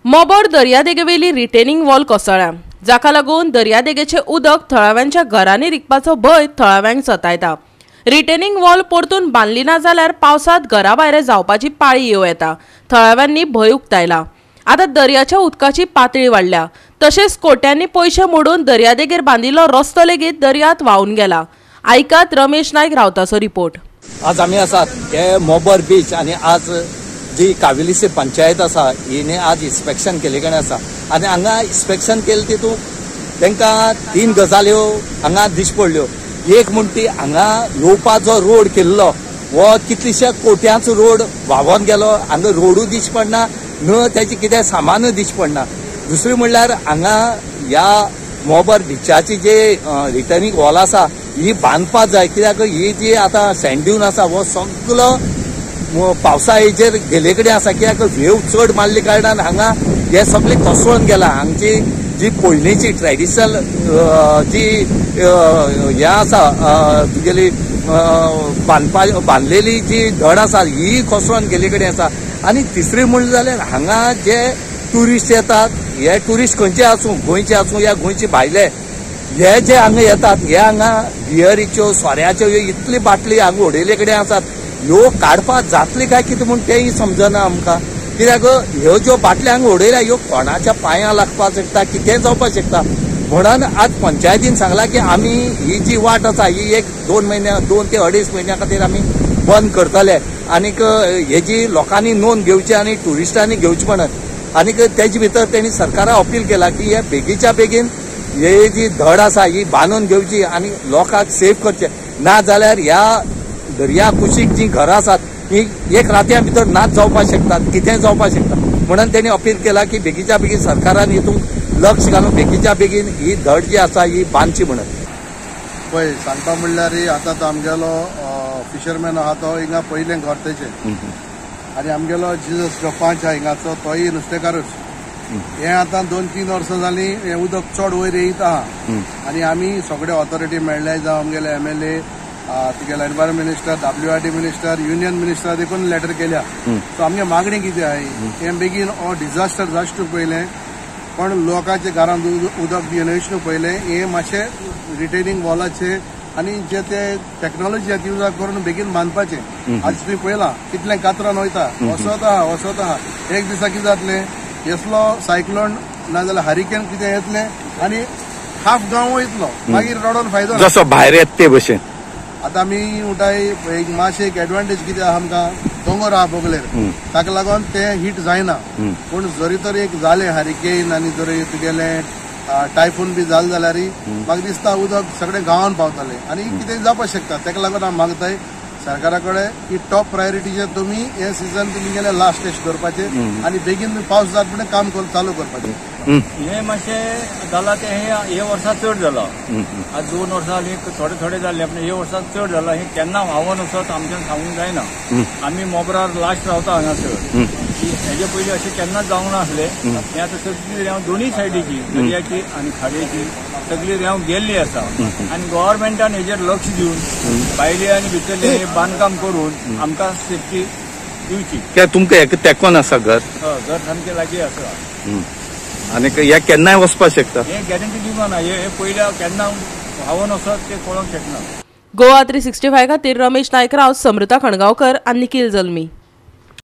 मोबोर दर्यादेगेवेली retaining wall कोसळ्ळ्या, जाका लागून दर्यादेगेचें उदक थळाव्यांच्या घरांनी रिगपाचो भंय थळाव्यांक सतायता. रिटेनिंग वॉल परतून बांदली ना जाल्यार पावसांत घरा भायर जावपाची पाळी येवं येता. थळाव्यांनी भंय उक्तायला. आतां दर्याच्या उदकाची पातळी वाडल्या, तशेंच कोट्यांनी पयशे मोडून दर्यादेगेर बांदिल्लो रस्तो लेगीत दर्यांत व्हांवून गेला. आयकात रमेश नायक रावताचो रिपोर्ट. आज आमी आसात हे मोबर बीच आनी आज जी कावेलीची पंचायत आसा हिणे आज इन्स्पेक्शन केल्ले कडेन आसा आनी हांगा इन्स्पेक्शन केलें तितून तांकां 3 गजाल्यो हांगा दिश्टी पडल्यो. एक म्हण ती हांगा येवपाचो रोड केल्लो हो कितलीश्या कोट्यांचो रोड व्हांवोन गेलो, हांगा रोडूय दिश्टी पडना न तेजें कितें सामानूय दिश्टी पडना. दुसरें म्हणल्यार हांगा ह्या मोबर बिचाची जे रिटर्निंग वॉल आसा ही बांदपाक जाय, कित्याक ही जी आतां सँड ड्यून आसा हो सगलो पावसाचेर गेल्ले कडेन आसा, कित्याक वेव चड मारले कारणान हांगा हे सगळे कोसळून गेला. हांगची जी पयलींची ट्रेडिशनल जी हें आसा तुगेली बांदपा बांदलेली जी धड आसा ही कोसळून गेल्ले कडेन आसा. आनी तिसरी म्हणलें जाल्यार हांगा जे ट्युरिस्ट येतात हे ट्युरिस्ट खंयचे आसूं, गोंयचे आसूं या गोंयचे भायले, हे जे हांगा येतात हे हांगा बियरीच्यो सोऱ्याच्यो ह्यो इतली बाटली हांगा उडयले कडेन आसात, ह्यो काडपाक जातली काय कितें म्हूण तेंय समजना आमकां, कित्याक ह्यो ज्यो बाटली हांगा उडयल्या ह्यो कोणाच्या पांयां लागपाक शकता, कितेंय जावपाक शकता. म्हणून आज पंचायतीन सांगलां की आमी ही जी वाट आसा ही 1-2 म्हयन्या 2 ते 2.5 म्हयन्या खातीर आमी बंद करतले आनीक हेजी लोकांनी नोंद घेवची आनी ट्युरिस्टांनी घेवची म्हणून. आनीक तेजे भितर तेणी सरकाराक अपील केला की हे बेगीच्या बेगीन हे जी धड आसा ही बांदून घेवची आनी लोकांक सेफ करचे, ना जाल्यार ह्या दर्या कुशीक जी घरां आसात ही एक रातया भितर नाच जावपाक शकतात, कितेंय जावपाक शकता. म्हणून तेणी अपील केला की बेगीच्या बेगीन सरकारान हितून लक्ष घालून बेगीच्या बेगीन ही धड जी आसा ही बांदची म्हणून. पळय सांगपा म्हणल्यार आतां तो आमगेलो फिशरमॅन आहा तो हिंगा पयलें घर तेचें आनी आमगेलो जिजस जो पांच आहा हिंगाचो तोय नुस्तेकारूच. हें आतां 2-3 वर्सां जालीं हें उदक चड वयर येयत आहा आनी आमी सगळे ऑथॉरिटी मेळ्ळे, जावं आमगेले MLA, तुगेले environment minister, WRD minister, union minister देखून लेटर केल्या. सो आमगे मागणी कितें आहा, हें बेगीन हो डिझास्टर जावचे पयलें पण लोकांच्या घरांत उदक येवचे पयलें हें मातशें रिटेनिंग वॉलाचें आनी जे ते टॅक्नोलॉजी यूज करून बेगीन बांदपाचें. आज तुवें पळयलां कितलें कातरान वयता, वसत आहा वसत आहा, एक दिसा कितें जातलें, येसलो सायक्लोन नाजाल्यार हरिकेन कितें येतलें आनी हाफ गांव वयतलो, मागीर रडोन फायदो जसो भायर येत ते भशेन. आतां आमी म्हणटाय एक मातशें एक एडवांटेज कितें आहा आमकां, दोंगर आहा बगलेर, ताका लागून तें हीट जायना. पूण जरी तर एक जालें हरिकेन आनी जरी तुगेलें टायफून बी जालें जाल्यार म्हाका दिसता उदक सगळें गांवान पावतलें आनी कितें जावपाक शकता. ताका लागून हांव मागताय सरकारा कडेन की टॉप प्रायोरिटीचेर तुमी हे सिजन तुमी गेले लास्ट टेस्ट दवरपाचें आनी बेगीन पावस जात म्हणून काम चालू करपाचें. हें मातशें जालां तें हे वर्सा चड जालां. आज 2 वर्सां जालीं थोडे थोडे जाल्ले, पूण हे वर्सा चड जालां. हें केन्ना व्हांवून वचत आमच्यान सांगूंक जायना. आमी मोबरार लास्ट रावता हांगासर, हेजे पयलीं अशें केन्नाच जावंक नासलें. हें आतां सगळी रेंव दोनूय सायडीची, दर्याची आनी खाडयेची सगळी रेंव गेल्ली आसा आनी गव्हर्मेंटान हेजेर लक्ष दिवन भायले आनी भितरले हे बांदकाम करून आमकां सेफ्टी दिवची. तुमकां तेंकोन आसा घर? घर सामकें लागीं आसा आनी हे केन्नाय वचपाक शकता, हे गॅरंटी दिवपाक ना. हे पयल्या केन्ना व्हांवून वचत तें कळोंक शकना. गोवा 365 खातीर रमेश नायक राव, समृता खणगांवकर आनी निखिल जल्मी.